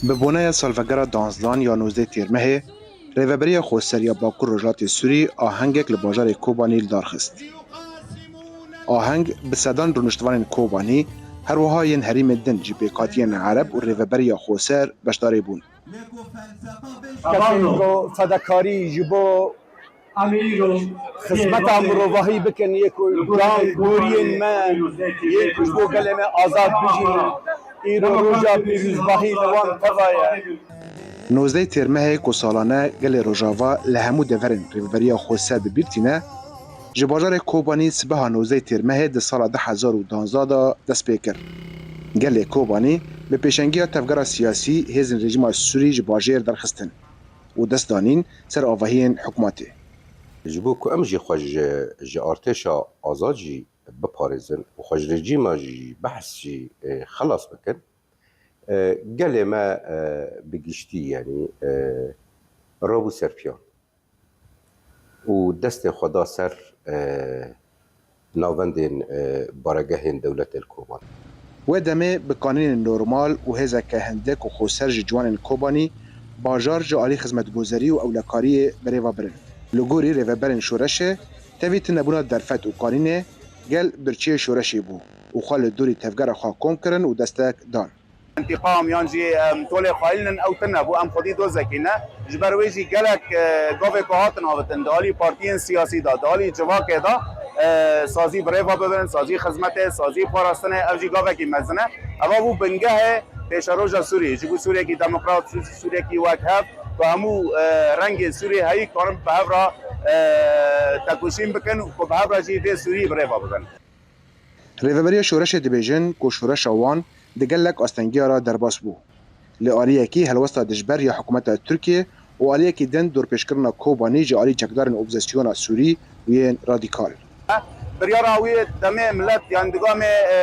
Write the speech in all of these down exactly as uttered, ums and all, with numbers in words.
Bi boneya salvegera danzdan ya nozdeh Têrmehê, Rêveberiya Xweser ya Bakur Rojhilatê Sûrî ahengek li bajarê Kobanî li dar xist. Aheng bi sedan rûniştvanên Kobanî, her wiha yên herêmên din ji pêkhatiyên Ereb û Rêveberiya Xweser beşdarî bûn. Kesên ku fedekarî ji bo xizmeta mirovahî bikin, yê ku can goriyên me, yê ku ji bo gelê me azad bijîn, îro roja pîrozbahî li wan teva ye. Nozdeh Têrmehê ku salane gelê Rojava li hemû deverên Rêveberiya Xweser bi bîr tîne, ji bajarê Kobanî sibeha nozdeh Têrmehê di sala du hezar û duwazdeh de dest pê kir. Gelê Kobanî bi pêşengiya tevgera siyasî hêzên rejîma Sûrî ji bajêr derxistin û dest danîn ser avahiyên hikûmetê. Ji bo ku em jî xwe ji, ji artêşa azad jî biparêzin û xwe ji rejîma jî, behs jî, e, xelas bikin, e, gelê me, e, bi giştî, yanî, e, rabû ser piyan û destê xwe da ser, e, navendên, e, baregehên dewletê li Kobanî. Wê demê bi kanînên normal û hêzeke hindik û xweser ji ciwanên Kobanî bajar ji alî xizmetgozerî û ewlekariyê bi rê ve birin. Li gorî rêveberên şoreşê, tevî tunebûna derfet û kanînê, gel birçiyê şoreşê bû û xwe li dorî tevgera xwe kom kirin û destek dan. Întîqam yan jî, em, tolê xwelînin ew tune bû, em xwedî dozekî ne. Ji ber wê jî gelek, e, gavê ku hatin avitin di alî partiyên siyasî de, di alî civakê de, e, sazî bi rê ve bibin, sazî xizmetê, sazî parastinê, ev jî gavekî mezin e. Eva bû bingehê pêşeroja Sûriyê. Ji bo Sûriyekî demokrat, Sû-, Sûriyekî wekhev, ku hemû, e, rengên Sûriyê heyî karin bi hev re, e, tekoşîn bikin û ku bi hev re jî vê Sûriyê bi rê ve bibin. Rêveberiya şoreşê dibêjin ku şoreşa wan di gelek astengiya re derbas bû. Li aliyekî helwesta dijber ya hikûmeta Tirkiyê û aliyekî din dorpêçkirina Kobanî ji alî çekdarên opozîsyona Sûrî û yên radîkal. Biryara wî demê millet, yan digamê, e,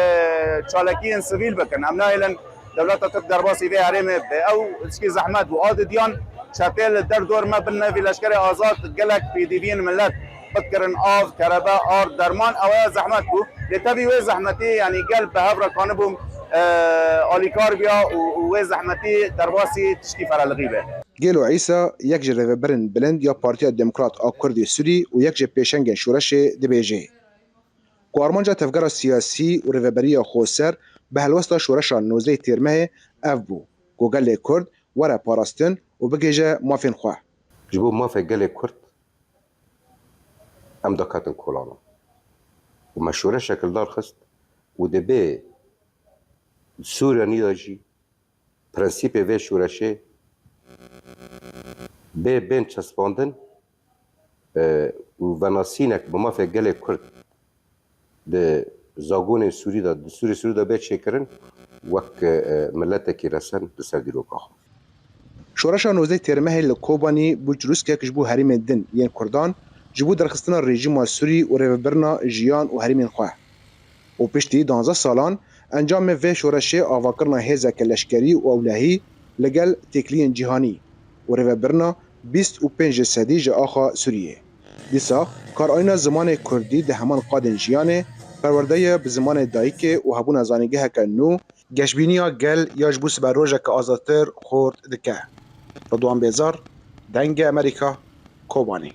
çalakiyên sivîl bikin. Em nahêlin dewleta Tirk derbasî vê herêmê be. Ew tişkî zehmet bû. A didiyan çetê li derdor me bin nevî leşkerê azad gelek pêdiviyên millet qut kirin, av, kerebe, ard, derman, ew ya zehmet bû. Lê tevî wê zehmetî, yanî gel bi hev re kanibûn, e, alîkar biya û, û wê zehmetî derbasî tişkî ferelixî be. Gelo Îsa, yek ji rêveberên bilind ya Partiya Demokrat a Kurdê Sûrî û yek ji pêşengên şoreşê dibêje ku armanca tevgera siyasî û rêveberiya xweser bi helwesta şoreşa nozdeh Têrmehê ev bû ku gelê Kurd were parastin û bigihîje mafên xwe. Ji bo mafê gelê Kurd em daketin kolana. Û me şoreşek li dar xist û dibê Sûriyanî de jî prensîpê vê şoreşê bê bên çespandin, e, û venasînek bi mafê gelê Kurd di zagonên Sûrî de, di Sûrê Sûrî de bê çêkirin, wek, e, miletekî resen li ser dîroka xwe. Şoreşa nozdeh Têrmehê li Kobanî bû çirûskek ji bo herêmên din yên Kurdan, ji bo derxistina rejîma Sûrî û rêvebirina jiyan û herêmên xwe. Û piştî duwazdeh salan, encamê vê şoreşê avakirina hêzeke leşkerî û ewlehî li gel têkiliyên cîhanî û rêvebirina bîst û pênc ji sedî ji axa Sûriyê. Dîsa, karayîna zimanê kurdî di heman qadên jiyanê, perwerde ye bi zimanê dayikê û hebûna zanîngeheke nû, geşbîniya gel ya ji bo siberojeke azadtir xurt dike. Ridwan Bêzar, Dengê Amerîka, Kobanî.